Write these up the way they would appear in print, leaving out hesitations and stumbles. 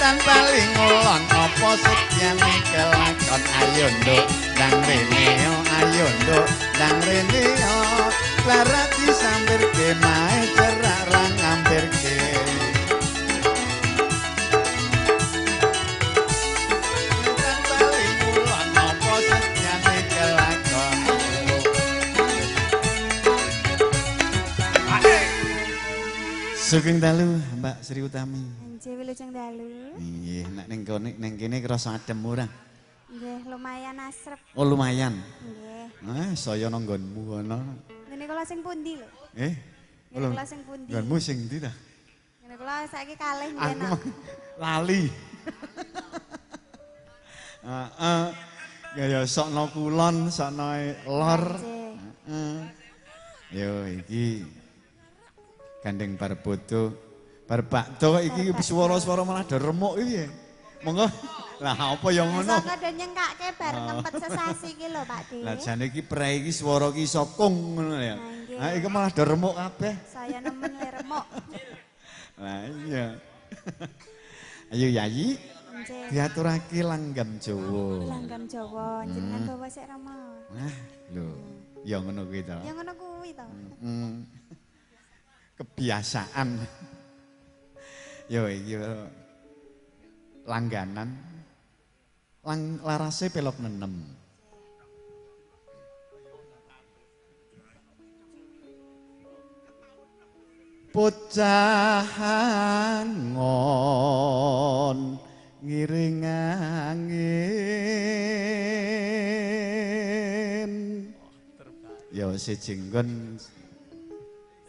Ngetan paling ngulon apa setyane kelakon ayo nduk ndang rene ayo nduk ndang rene lara disambirke mae cerak ra ngampirke. Ngetan paling ngulon apa setyane kelakon. Sugeng dalu Mbak Sri Utami. Nggih, wilujeng dalu. Nggih, nek ning kene ning kene krasa adem ora? Nggih, lumayan asrep. Oh, lumayan. Nggih. Ah, saya nang nggonmu kono. Ngene kula sing pundi lho? Eh, ngene kula sing pundi? Nggonmu sing ndi ta? Ngene kula saiki kalih nggih. Aku lali. Heeh. Ya ya sokno kulon, sokno lor. Heeh. Yo iki gandeng bar bodo, bar bakdo iki swara-swara malah do remuk iki. Monggo. Lah apa ya ngono? Saka do nyengkake bar ngempet sesasi iki lho Pak De. Lah jane iki prei iki swara iki iso kung ngono ya. Lah iki malah do remuk kabeh. Saya nemen le remuk. Lah iya. Ayo Yayi. Diaturake langgam Jawa. Langgam Jawa, jenengan bawa sik Rama. Nah, lho, ya ngono kuwi to. Ya ngono kuwi to. Kebiasaan. Yo iki langganan lang larase pelok nenem. Bocah angon ngiring angin. Yo siji nggon.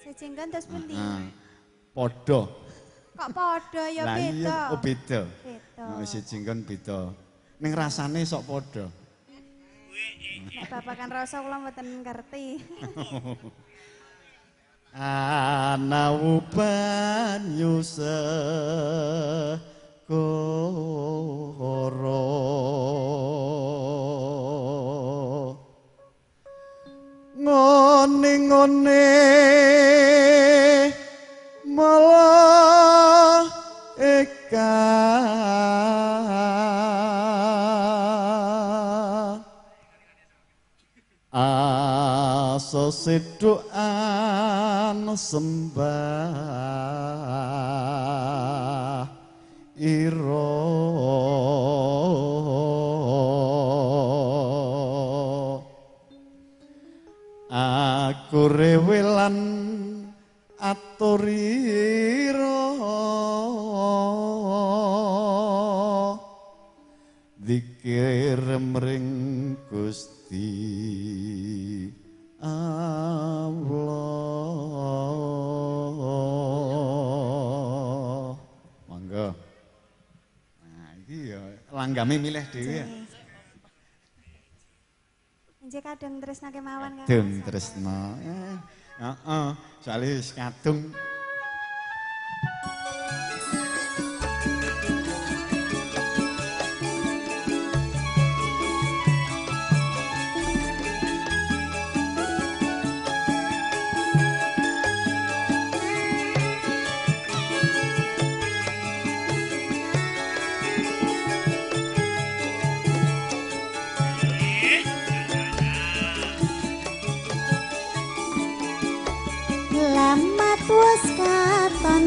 Siji nggon terus pundi? Padha. Kok padha ya beda? Oh beda. Beda. Siji nggon beda. Ning rasane sok padha. Nek babagan rasa kula mboten ngerti. Ana banyu segara ngone-ngone malaikat aso sedoan sembah ira. Aku rewelan aturira zikir mring Gusti Allah. Monggo. Nah iki ya langgame milih dhewe ya. Nggih kadung tresna kemawon Kang. Kadung tresna. Heeh, soalé wis kadung.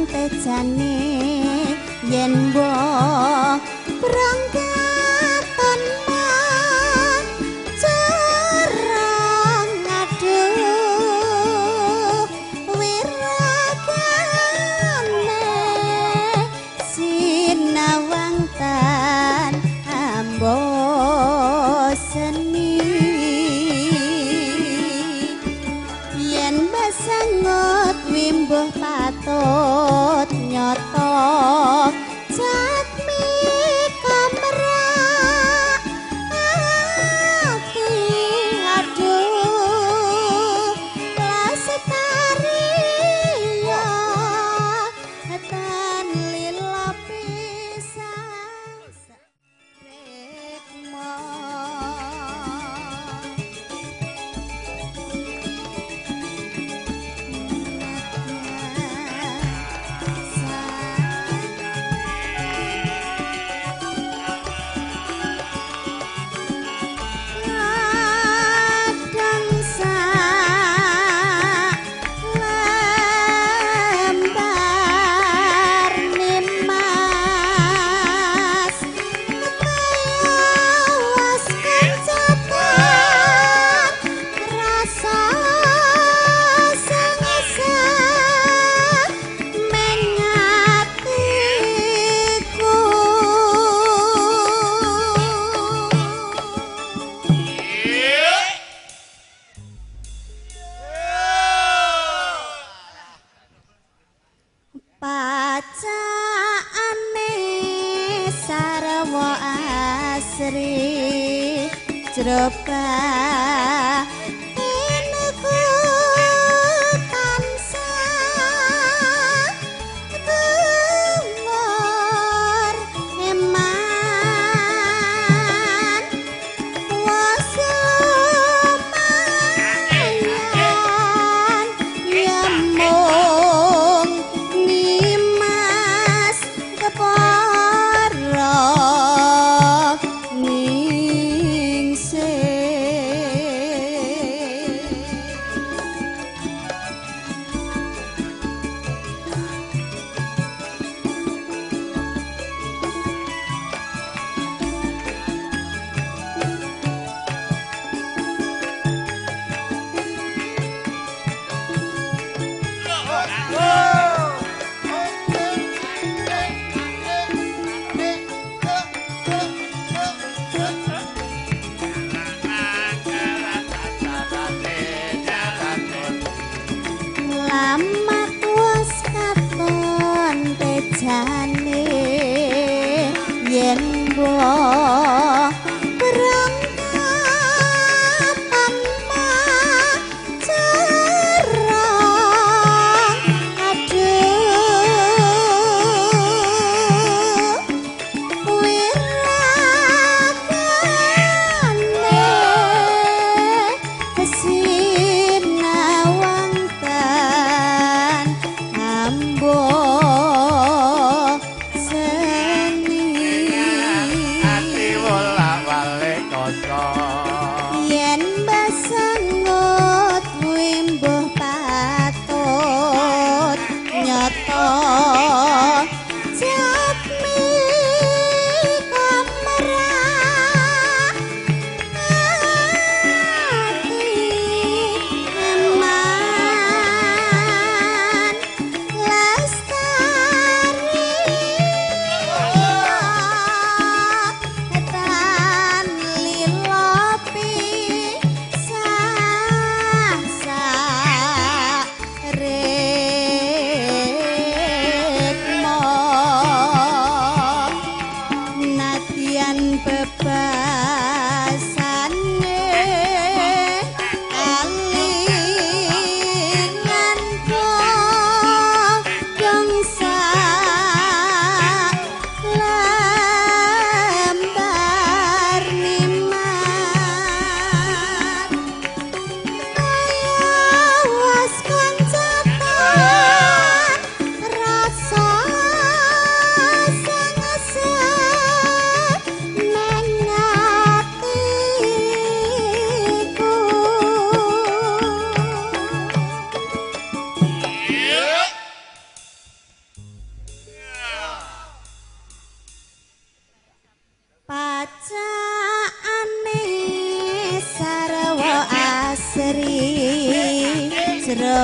Tejane yen mbok brangkaton mah cerang aduh wiragane sinawang tan amboseni yen basangot wimbuh patut nyoto jatmi kamrah Pacaane sarwa asri jero batinku tansah tumur eman wis lumayan ya mung nimas kepara ningsih. Lamat wis katon tejane yen mbok berangkat tanpa cara aduh wiragane sinawangtan ambo seni. Ati wolak-walik kosong. Yen basangut kuwi mbuh patut nyata jatmi kamrah ati eman lestari tan lila pisah sarekma nadyan bebasane alingan bangsa lembar nimat awas kancatan rasa sangaset neng atiku. Pacaane sarwa asri jero.